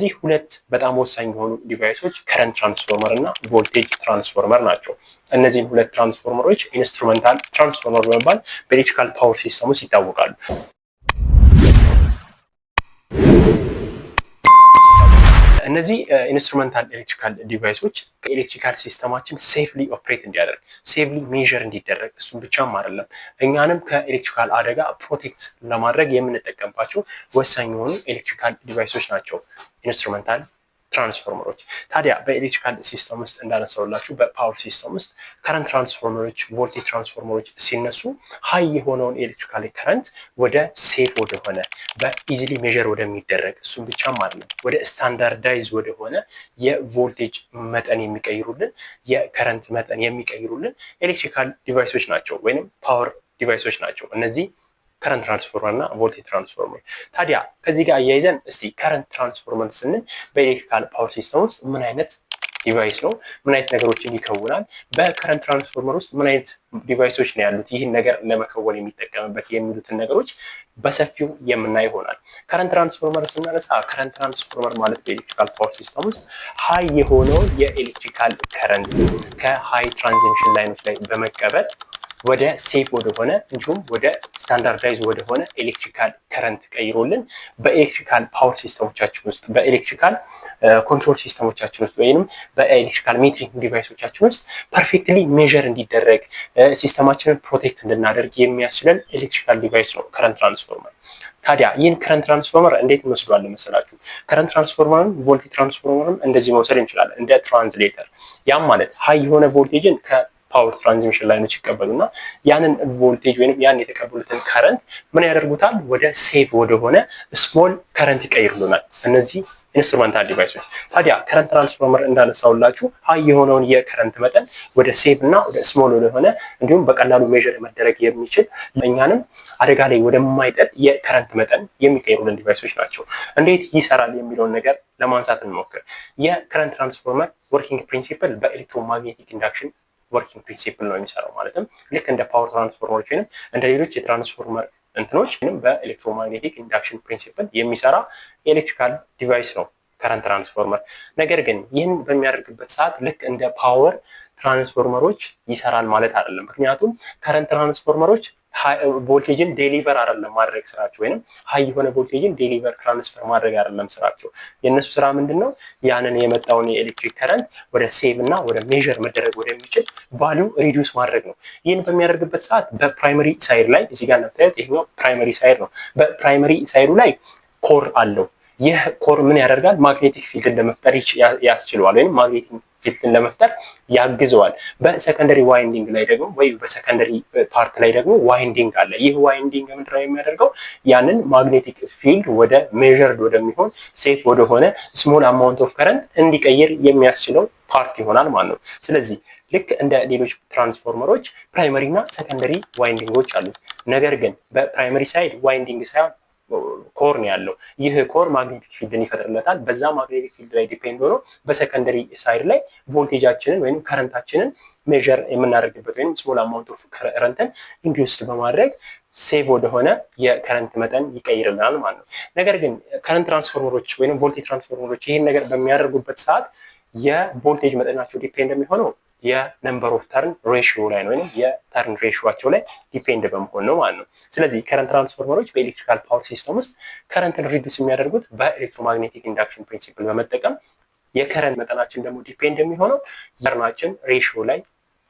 እነዚህ ሁለት በጣም ወሳኝ የሆኑ device ኦች current transformer እና voltage transformer ናቸው። እነዚህን ሁለት transformer ኦች instrumental transformer በመባል በ electrical power system ውስጥ ይታወቃሉ። እነዚህ instrumental electrical device ኦች ከ electrical system ኣችን safely operate እንዲያደርግ፣ safely measure እንዲደረግ፣ እሱም ብቻም አይደለም፣ እኛንም ከ electrical አደጋ protect ለማድረግ የምንጠቀምባቸው ወሳኝ የሆኑ electrical device ኦች ናቸው instrumental transformer ኦች። ታዲያ በ electrical system ውስጥ እንዳነሳውላችሁ በ power system ውስጥ current transformer ኦች፣ voltage transformer ኦች ሲነሱ high የሆነውን electrical current ወደ safe ወደሆነ፣ በ easily measure ወደሚደረግ፣ እሱም ብቻም አይደለም፣ ወደ standardize ወደሆነ የቮልቴጅ መጠን የሚቀይሩልን፣ የ current መጠን የሚቀይሩልን electrical device ኦች ናቸው ወይንም power device ኦች ናቸው እነዚህ current transformer እና voltage transformer። ታዲያ ከዚህ ጋር አያይዘን እስቲ current transformer ስንል በ electrical power system ውስጥ ምን አይነት device ነው? ምን አይነት ነገሮችን ይከውናል? በ current transformer ውስጥ ምን አይነት device ኦች ነው ያሉት? ይህን ነገር ለመከወን የሚጠቀምበት የሚሉትን ነገሮች በሰፊው የምናይ ይሆናል። Current transformer ስናነሳ current transformer ማለት በ electrical power system ውስጥ high የሆነውን የ electrical current ከ high transmission line ኦች ላይ በመቀበል ወደ safe ወደሆነ እንዲሁም ወደ standardize ወደሆነ electrical current ቀይሮልን በ electrical power system ኦቻችን ውስጥ፣ በ electrical control system ኦቻችን ውስጥ ወይም በ electrical metering device ኦቻችን ውስጥ perfectly measure እንዲደረግ፣ system ኣችንን protect እንድናደርግ የሚያስችለን electrical device ነው current transformer። ታዲያ ይህን current transformer እንዴት እንወስደዋለን መሰላችሁ? Current transformer ን voltage transformer ም እንደዚህ መውሰድ እንችላለን፣ እንደ translator። ያም ማለት high የሆነ voltage ን ከ power transmission line ኦች ይቀበሉና ያንን ቮልቴጅ ወይም ያን የተቀበሉትን current ምን ያደርጉታል? ወደ safe ወደሆነ small current ይቀይሩልናል። እነዚህ instrumental device ኦች። ታዲያ current transformer እንዳነሳውላችሁ high የሆነውን የ current መጠን ወደ safe እና ወደ small ወደሆነ እንዲሁም በቀላሉ measure መደረግ የሚችል፣ እኛንም አደጋ ላይ ወደማይጥል የ current መጠን የሚቀይሩልን device ኦች ናቸው። እንዴት ይሰራል የሚለውን ነገር ለማንሳት እንሞክር። የ current transformer working principle በ electromagnetic induction working principle ነው የሚሰራው። ማለትም ልክ እንደ power transformer ኦች ወይም እንደ ሌሎች የትራንስፎርመር እንትኖች ወይም በ electromagnetic induction principle የሚሰራ የ electrical device ነው current transformer። ነገር ግን ይህን በሚያደርግበት ሰዓት ልክ እንደ power transformer ኦች ይሰራል ማለት አይደለም። ምክንያቱም current transformer ኦች voltage ን deliver አይደለም ማድረግ ስራቸው፣ ወይም high የሆነ voltage ን deliver transfer ማድረግ አይደለም ስራቸው። የእነሱ ስራ ምንድን ነው? ያንን የመጣውን የኤሌክትሪክ current ወደ safe እና ወደ measure መደረግ ወደሚችል value reduce ማድረግ ነው። ይህን በሚያደርግበት ሰዓት በ primary side ላይ፣ እዚህ ጋር እንደምታዩት ይሄኛው primary side ነው። በ primary side ኡ ላይ core አለው። ይህ core ምን ያደርጋል? Magnetic field ን ለመፍጠር ያስችለዋል ወይም magnetic field ን ለመፍጠር ያግዘዋል። በ secondary winding ላይ ደግሞ ወይ በ secondary part ላይ ደግሞ winding አለ። ይህ winding ምንድነው የሚያደርገው? ያንን magnetic field ወደ measured ወደሚሆን፣ safe ወደሆነ small amount of current እንዲቀይር የሚያስችለው part ይሆናል ማለት ነው። ስለዚህ ልክ እንደ ሌሎች transformer ኦች primary እና secondary winding ኦች አሉት። ነገር ግን በ primary side winding ሳይሆን core ነው ያለው። ይህ core magnetic field ን ይፈጥርለታል። በዛ magnetic field ላይ depend ሆኖ በ secondary side ላይ ቮልቴጃችንን ወይም current ኣችንን measure የምናደርግበት ወይም small amount of current ን induced በማድረግ safe ወደሆነ የ current መጠን ይቀይርልናል ማለት ነው። ነገር ግን current transformer ኦች ወይም voltage transformer ኦች ይህን ነገር በሚያደርጉበት ሰዓት የቮልቴጅ መጠናቸው depend የሚሆነው የ number of turn ratio ላይ ነው፣ ወይም የ turn ratio ኣቸው ላይ depend በመሆን ነው ማለት ነው። ስለዚህ current transformer ኦች በ electrical power system ውስጥ current ን reduce የሚያደርጉት በ electromagnetic induction principle በመጠቀም፣ የ current መጠናችን ደግሞ depend የሚሆነው turn ኣችን ratio ላይ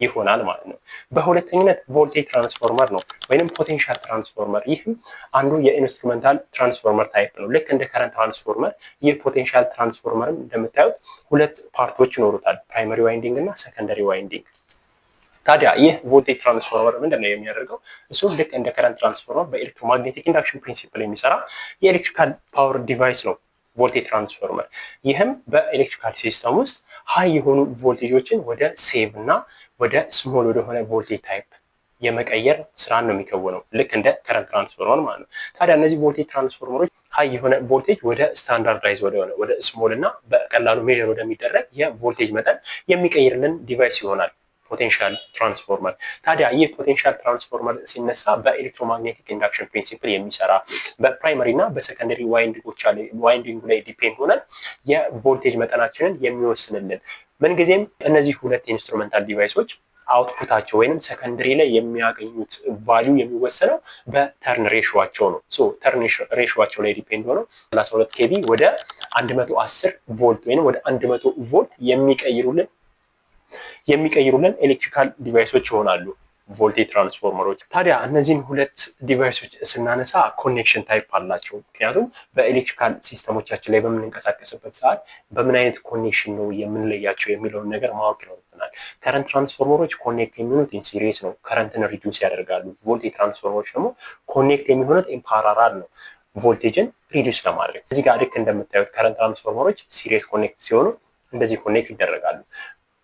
ይሆናል ማለት ነው። በሁለተኝነት voltage transformer ነው ወይንም potential transformer። ይህም አንዱ የ instrumental transformer type ነው። ልክ እንደ current transformer ይህ potential transformer ም እንደምታዩት ሁለት part ኦች ይኖሩታል፣ primary winding እና secondary winding። ታዲያ ይህ voltage transformer ምንድን ነው የሚያደርገው? እሱም ልክ እንደ current transformer በ electromagnetic induction principle የሚሰራ የ electrical power device ነው voltage transformer። ይህም በ electrical system ውስጥ high የሆኑ ቮልቴጆችን ወደ safe እና ወደ small ወደሆነ voltage type የመቀየር ስራን ነው የሚከውነው፣ ልክ እንደ current transformer ማለት ነው። ታዲያ እነዚህ voltage transformer ኦች high የሆነ ቮልቴጅ ወደ standardize ወደሆነ፣ ወደ small እና በቀላሉ measure ወደሚደረግ የቮልቴጅ መጠን የሚቀይርልን device ይሆናል። potential transformer። ታዲያ ይህ potential transformer ሲነሳ በ electromagnetic induction principle የሚሰራ፣ በ primary እና በ secondary winding ላይ depend ሆነን የቮልቴጅ መጠናችንን የሚወስንልን፣ ምንጊዜም እነዚህ ሁለት instrumental device ኦች output ኣቸው ወይንም secondary ላይ የሚያገኙት value የሚወሰነው በ turn ratio ኣቸው ነው። So turn ratio ኣቸው ላይ depend ሆነው 32 kV ወደ 110 ቮልት ወይንም ወደ 100 ቮልት የሚቀይሩልን electrical device ኦች ይሆናሉ voltage transformer ኦች። ታዲያ እነዚህን ሁለት device ኦች ስናነሳ connection type አላቸው። ምክንያቱም በ electrical system ኦቻችን ላይ በምንንቀሳቀስበት ሰዓት በምን አይነት connection ነው የምንለያቸው የሚለውን ነገር ማወቅ ይኖርብናል። Current transformer ኦች connect የሚሆኑት in series ነው፣ current ን reduce ያደርጋሉ። Voltage transformer ኦች ደግሞ connect የሚሆኑት in parallel ነው፣ voltage ን reduce ለማድረግ። እዚህ ጋር ልክ እንደምታዩት current transformer ኦች series connect ሲሆኑ እንደዚህ connect ይደረጋሉ።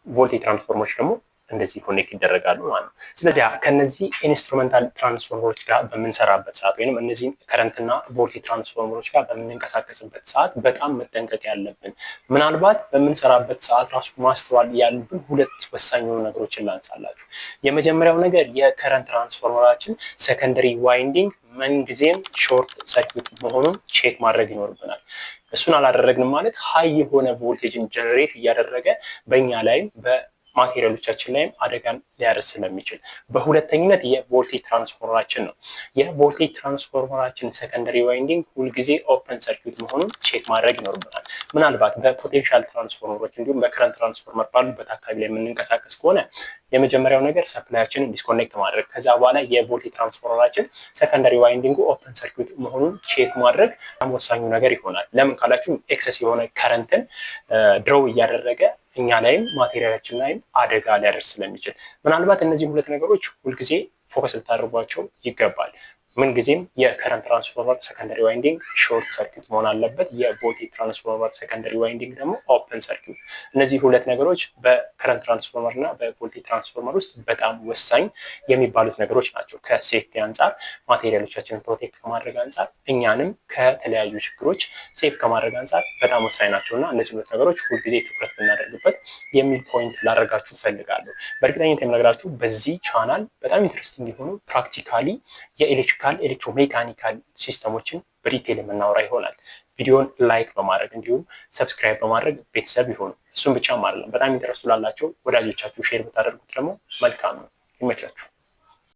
Voltage transformer ኦች ደግሞ እንደዚህ connect ይደረጋሉ ማለት ነው። ስለዚህ ከነዚህ instrumental transformer ኦች ጋር በምንሰራበት ሰዓት ወይም እነዚህ current ና voltage transformer ኦች ጋር በምንንቀሳቀስበት ሰዓት በጣም መጠንቀቅ ያለብን፣ ምናልባት በምንሰራበት ሰዓት ራሱ ማስተዋል ያሉብን ሁለት ወሳኝ የሆኑ ነገሮችን ላንሳላችሁ። የመጀመሪያው ነገር የ current transformer ኣችን secondary winding ምንጊዜም short circuit መሆኑን check ማድረግ ይኖርብናል። እሱን አላደረግንም ማለት high የሆነ voltage ን generate እያደረገ በእኛ ላይም material ኦቻችን ላይም አደጋን ሊያደርስ ስለሚችል፣ በሁለተኝነት የ voltage transformer ኣችን ነው። የ voltage transformer ኣችን secondary winding ሁልጊዜ open circuit መሆኑን check ማድረግ ይኖርብናል። ምናልባት በ potential transformer ኦች እንዲሁም በ current transformer ባሉበት አካባቢ ላይ የምንንቀሳቀስ ከሆነ የመጀመሪያው ነገር supply ኣችንን disconnect ማድረግ፣ ከዛ በኋላ የ voltage transformer ኣችን secondary winding ኡ open circuit መሆኑን check ማድረግ በጣም ወሳኙ ነገር ይሆናል። ለምን ካላችሁ excess የሆነ current ን draw እያደረገ እኛ ላይም material ኣችን ላይም አደጋ ሊያደርስ ስለሚችል ምናልባት እነዚህ ሁለት ነገሮች ሁልጊዜ focus ልታደርጓቸው ይገባል። ምንጊዜም የ current transformer secondary winding short circuit መሆን አለበት። የ voltage transformer secondary winding ደግሞ open circuit። እነዚህ ሁለት ነገሮች በ current transformer እና በ voltage transformer ውስጥ በጣም ወሳኝ የሚባሉት ነገሮች ናቸው። ከ safety አንጻር፣ material ኦቻችንን protect ከማድረግ አንጻር፣ እኛንም ከተለያዩ ችግሮች safe ከማድረግ አንጻር በጣም ወሳኝ ናቸው እና እነዚህ ሁለት ነገሮች ሁልጊዜ ትኩረት ብናደርግበት የሚል point ላደርጋችሁ እፈልጋለሁ። በእርግጠኝነት የምነግራችሁ በዚህ ቻናል በጣም interesting የሆኑ practically የ electrical፣ electromechanical system ኦችን በ detail የምናወራ ይሆናል። ቪዲዮን like በማድረግ እንዲሁም subscribe በማድረግ ቤተሰብ ይሆኑ። እሱም ብቻም አይደለም፣ በጣም interest ኡ ላላቸው ወዳጆቻችሁ share ብታደርጉት ደግሞ መልካም ነው። ይመቻችሁ።